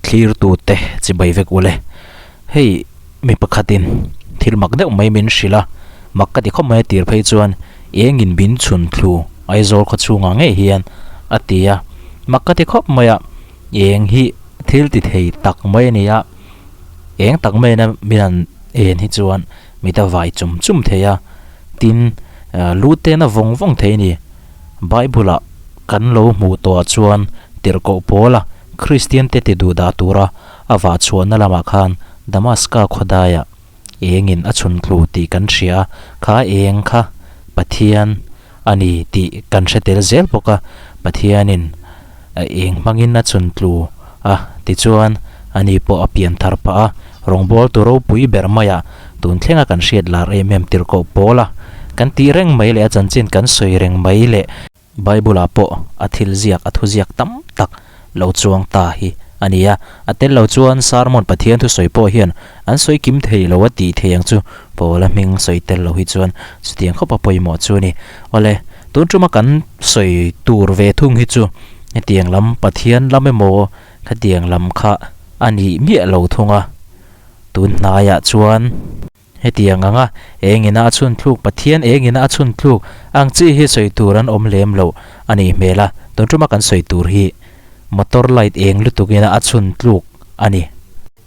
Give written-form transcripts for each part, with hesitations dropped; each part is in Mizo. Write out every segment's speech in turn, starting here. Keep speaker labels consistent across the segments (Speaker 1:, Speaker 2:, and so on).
Speaker 1: Thlirtute chibai vek ule. Hei mi pakhatin thil mak deuh mai min hrilh a, mak ka ti khawp mai a tir phei chuan engin min chhun thlu Aizawl khaw chhungah ngei hian a ti a, mak ka ti khawp mai a, eng hi thil ti thei tak mai a ni a, eng tak mai ina min han en hi chuan mit a vai chum chum thei a, tin lu ten a vawng vawng thei a ni. Bible ah kan lo hmuh tawh ah chuan tirhkoh pawl a Kristian te ti duh dah tura a vah chhuahna lamah khan Damaska khawdaiah engin a chhun tlu tih kan hria a, kha eng kha Pathian a ni tih kan hre tel zel bawk a, Pathianin eng hmangin a chhun tlu a tichuan ani pawh a pian thar phah a, rawngbawltu ropui ber maiah tun thlenga kan hriat lar em em tirhkoh pawl a kan tih reng mai leh a chanchin kan sawi reng mai leh Bible ah pawh a thil ziak a thuziak tam tak lo chuang ta hi a ni a, a tel lo chuan sermon Pathian thusawi pawh hian an sawi kim thei lo a tih thei ang chu Paula hming sawi tel lo hi chuan chutiang khawp a pawimawh chu a ni. Awle, tun tuma kan sawi tur ve thung hi chu hetiang lam Pathian lam emaw khatiang lam kha a nih miah lo thung a, tun hnaiah chuan. Hetiang anga engina a chhun thluk Pathian engina a chhun thluk ang chi hi sawi tur an awm lem lo a nih hmel a, tun tuma kan sawi tur hi motor light eng lutuk ina a chhun tluk a ni.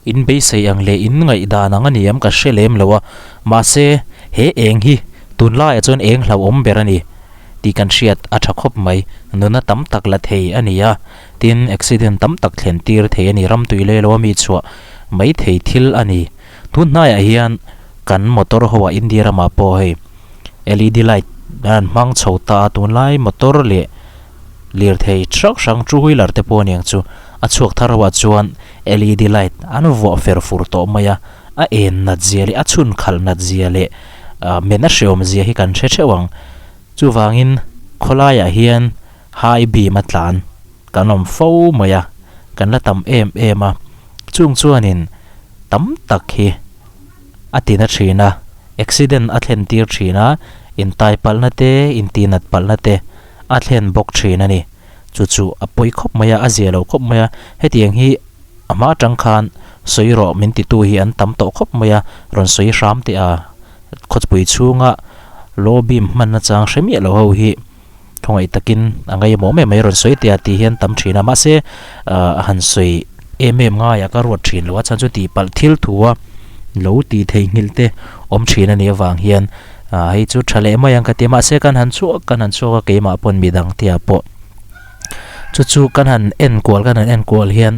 Speaker 1: In beisei ang leh in ngaihdan ang a ni am ka hre lem lo a, mahse he eng hi tunlaiah chuan eng hlauhawm ber a ni tih kan hriat a tha khawp mai, nuna tam tak la thei a ni a, tin accident tam tak thlen tir thei a ni, ram tui leh lo a mi chhuah mai thei thil a ni. Tun hnaiah hian kan motor ho ah India ramah pawh hei led light an hmang chho ta a tunlai motor leh lirthei hrang hrang two wheeler te pawh aniang chu a chhuak thar ho ah chuan led light an vuah fer fur tawh mai a a en nat zia leh a chhun khalh nat zia leh ah men a hreawm zia hi kan hre theuh ang chuvangin khawlaiah hian high beam a tlan kan awm fo mai a kan la tam em em a chung chuanin. tam tak hi a tina thin a, accident a thlen tir thin a, intai palhna te, intihnat palhna te a thlen bawk thin a ni. Chu chu a pawi khawp mai a, a zia lo khawp mai a, hetiang hi a hma atang khan sawi rawh min titu hi an tam tawh khawp mai a, rawn sawi hram teh a, khawchpui chhunga law beam hman nachang hre miah lo ho hi Khawngaih takin a ngaihmawh mai mai rawn sawi teh a tih hian tam thin a mahse ah a han sawi em em ngaiah ka ruat thin lo a chhan chu tihpalh thil thu a lo tih theihnghilh te awm thin a nih avang hian ah hei chu tha leh mai ang ka ti a mahse kan han chhuak kan han chhuak a keimah pawn midang te ah pawh chu chu kan han enkual kan han enkual hian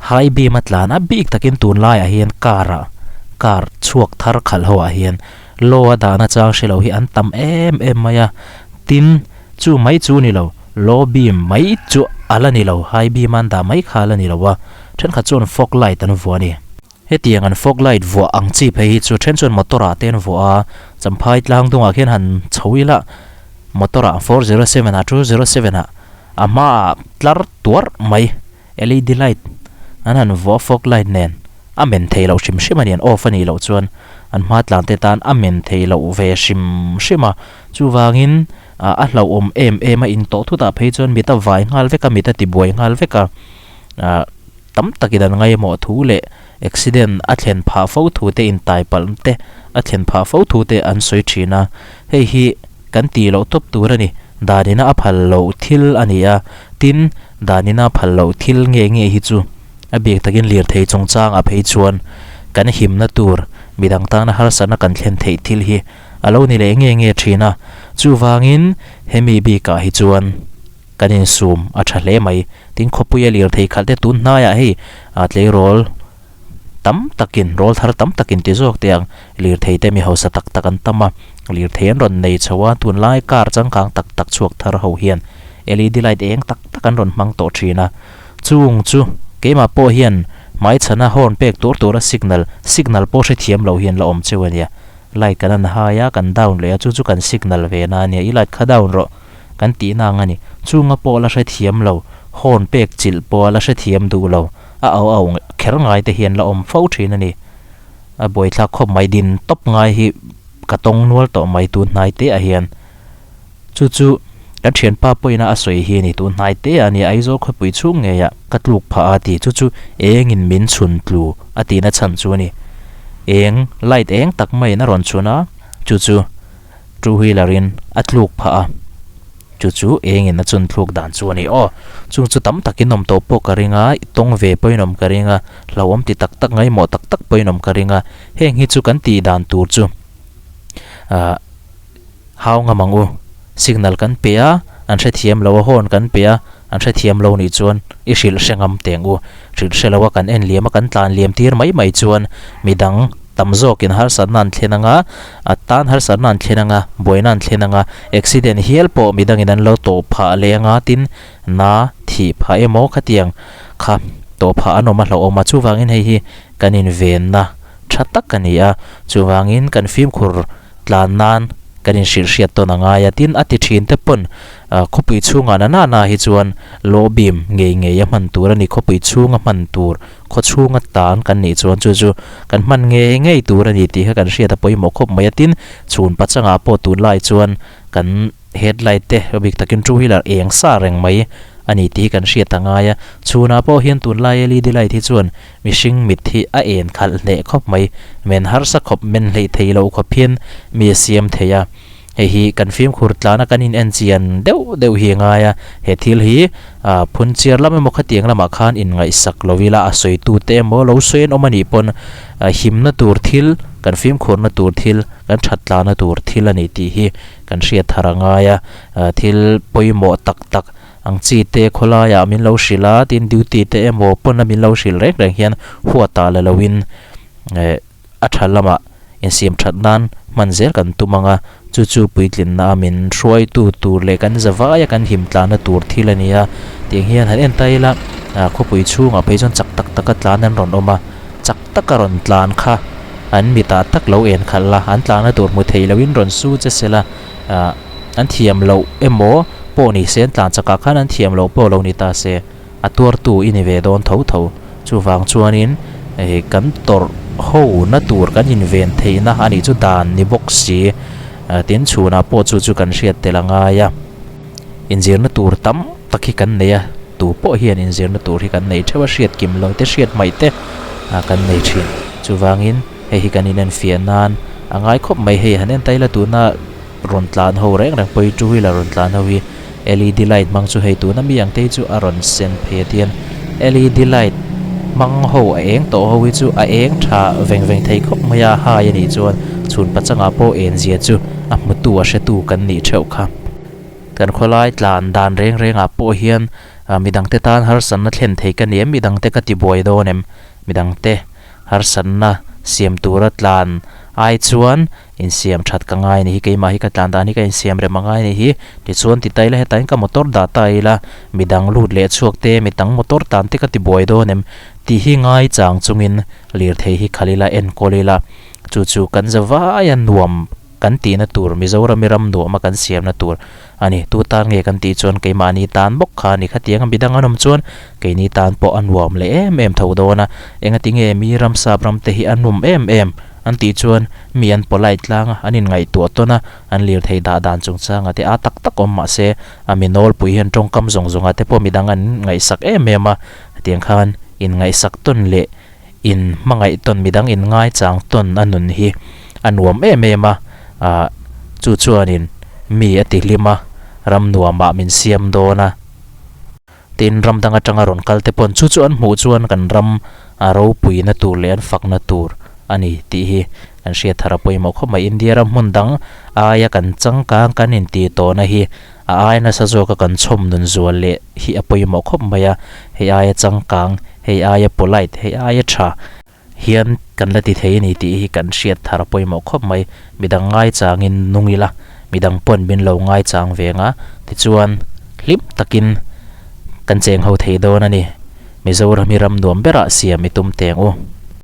Speaker 1: high beam a tlan a bik takin tunlaiah hian car ah car chhuak thar khalh ho ah hian. Law a dahna chang hre lo hi an tam em em mai a, tin, chu mai chu ni lo, low beam mai chu a la ni lo, high beam an dah mai kha a la ni lo a, thenkhat chuan fog light an vuah a ni. Hetiang an fog light vuah ang chi phei hi chu then chuan motor ah te an vuah a, Champhai tlang dungah khian han chho ila motor ah 407 ah 207 ah a hmaah tlar tuarh mai. Led light an han vuah fog light nen a men thei loh hrim hrim a ni an off a nih loh chuan an hma tlan te tan a men thei loh ve hrim hrim a chuvangin ah a hlauhawm em em a in tawh thut ah phei chuan mit a vai nghal vek a mit a ti buai nghal vek a ah tam takin an ngaihmawh thu leh accident a thlen phah fo thu te intai palh te a thlen phah fo thu te an sawi thin a hei hi kan tih loh tawp tur a ni danina a phal loh thil a ni a tin. Danina phal loh thil nge nge hi chu a bik takin lirthei chungchangah phei chuan kan himna tur midang tana harsatna kan thlen theih thil hi a lo ni leh nge nge thin a, chuvangin hemi bikah hi chuan kan insum a tha hle mai. Tin khawpuia lirthei khalh te tun hnaiah hei tleirawl tam takin rawl thar tam takin ti zawk teh ang lirthei te mi hausa tak tak an tam a lirthei an rawn nei chho a tunlai car changkang tak tak chhuak thar ho hian led light eng tak tak an rawn hmang tawh thin a chung chu keimah pawh hian hmaichhana horn pek tur tura signal signal pawh hrethiam lo hian la awm cheu ania light kan an hai a kan down leh a chu chu kan signal ve na ania i light kha down rawh kan tihna ang ani chunga pawh la hrethiam lo horn pek chilh pawh la hrethiam duh lo. A au au kher ngai te hian la awm fo thin a ni. A buaithlak khawp mai din tawp ngai hi ka tawng nual tawh mai tun hnai te ah hian. Chu chu Kan thianpa pawhin a a sawi hi a ni tun hnai te a ni Aizawl khawpui chhung ngeiah ka tluk phah a ti chu chu engin min chhun tlu a tihna chhan chu a ni. Eng light eng tak maiin a rawn chhun a chu chu two wheeler in a tluk phah a chu chu engin a chhun thluk dan chu a ni aw. Chung chu tam takin awm tawh pawh ka ring a tawng ve pawhin awm ka ring a hlauhawm ti tak tak ngaimawh tak tak pawhin awm ka ring a heng hi chu kan tih dan tur chu ah. Hau ngam ang u. Signal kan pe a, an hrethiam lo a, horn kan pe a, an hrethiam lo nih chuan i hrilh hre ngam teng u. Hrilh hre lo a kan en liam a, kan tlan liam tir mai mai chuan midang tam zawkin harsatna an thlen anga, a tan harsatna an thlen anga, buaina an thlen anga, accident hial pawh midangin an lo tawh phah leh anga tin na thih phah emaw khatiang kha tawh phah an awm a hlauhawm a, chuvangin hei hi kan invenna tha tak a ni a, chuvangin kan fimkhur tlan nan kan inhrilh hriat tawn a ngai a, tin a ti thin te pawn khawpui chhungah na na na hi chuan law beam ngei ngei a hman tur a ni, khawpui chhunga hman tur, khaw chhunga tan kan nih chuan chu chu kan hman ngei ngei tur a ni tih kha kan hriat a pawimawh khawp mai a, tin chhun pachangah pawh tunlai chuan kan Headlight te a bik takin two wheeler eng sa reng mai a ni tih hi kan hriat a ngai a, chhunah pawh hian tunlai led light hi chuan mihring mit hi a en khalh hneh khawp mai, men harsa khawp men hleih thei loh khawp hian mi a siam thei a, hei hi kan fimkhur tlana kan in en chian deuh deuh hi a ngai a, he thil hi ah phun chiar lam emaw khatiang lamah khan inngaihsak lo ila a sawitu te emaw lo sawi an awm a nih pawn himna tur thil kan fimkhurna tur thil kan that tlana tur thil a ni tih hi Kan hriat thar a ngai a, thil pawimawh tak tak ang chi te khawlaiah min lo hrilh a, tin duty te emaw pawn a min lo hrilh reng reng hian huatah la loin a tha lamah insiam that nan hman zel kan tum ang a, chu chu puitlinna a min hruaitu tur leh kan zavaia kan him tlanna tur thil a ni a, tiang hian han en ta ila khawpui chhungah phei chuan chak tak taka tlan an rawn awm a, chak taka rawn tlan kha. An mitah tak lo en khalh la, an tlangna tur hmu thei loin rawn su che se la, ah an thiam loh emaw pawh ni se, an tlan chakah khan an thiam loh pawh lo ni ta se, a tuartu i ni ve dawn tho tho. Chuvang chuanin eh kan tawrh ho na tur kan inven theihna a nih chu dan ni bawk si, tin chhunah pawh chu chu kan hriat tel a ngai a. Inzirna tur tam tak hi kan nei a, tu pawh hian inzirna tur hi kan nei theuh a, hriat kim lo te hriat hmaih te kan nei thin. Chuvangin hei hi kan inenfiah nan a ngai khawp mai. Hei han en ta ila tuna rawn tlan ho reng reng pawh hi two wheeler rawn tlan ho hi led light hmang chu hei tuna mi ang te hi chu a rawn sen phei a tian led light hmang ho a eng tawh ho hi chu a eng tha veng veng thei khawp mai a, hai a nih chuan chhun pachangah pawh enzia chu a hmutu a hretu kan nih theuh kha. Kan khawlai tlan dan reng rengah pawh hian midangte tan harsatna thlen thei ka ni em? Midangte ka tibuai dawn em? Midangte harsatna siam tura tlan ai chuan insiam that ka ngai a ni hi, keimah hi ka tlan dan hi ka insiam rem a ngai a ni hi. Tichuan ti ta ila hetah hian ka motor dah ta ila midang lut leh chhuak te, midang motor tlan te ka tibuai dawn em? Tih hi ngai chang chungin lirthei hi khalh ila enkawl ila chu chu kan za vaia nuam. Kan tihna tur Mizoram i ram nuama kan siamna tur a ni. Tu tan nge kan tih chuan keimahni tan bawk kha a ni. Khatiang a midang an awm chuan keini tan pawh a nuam leh em em tho dawn a. Engati nge mi ram sap ram te hi a num em em an tih chuan mi an polite tlang a, an inngaihtuah tawn a, an lirthei dah dan chungchanga te a tak tak awm mah se a mi nawlpui hian tawngkam zawng zawngah te pawh midang an ngaihsak em em a. Hetiang khan inngaihsak tawn leh In hmangaih tawn midang in ngaichang tawn a nun hi a nuam em em a, ah chu chuanin mi a ti hlim a, ram nuamah min siam dawn a. Tin, ram dang atanga rawn kal te pawn chu chu an hmuh chuan kan ram a ropuina tur leh an fakna tur a ni tih hi kan hriat thar a pawimawh khawp mai. India ram hmun dang aia kan changkang kan inti tawhna hi a ai nasa zawka kan chhawm nun zual leh hi a pawimawh khawp mai a, hei aia changkang, hei aia polite, hei aia tha hian kan la ti thei a ni tih hi kan hriat thar a pawimawh khawp mai. Midang ngaichangin nung ila, midang pawn min lo ngaichang ve ang a, tichuan hlim takin kan cheng ho thei dawn a ni. Mizoram hi ram nuam berah siam i tum teng u.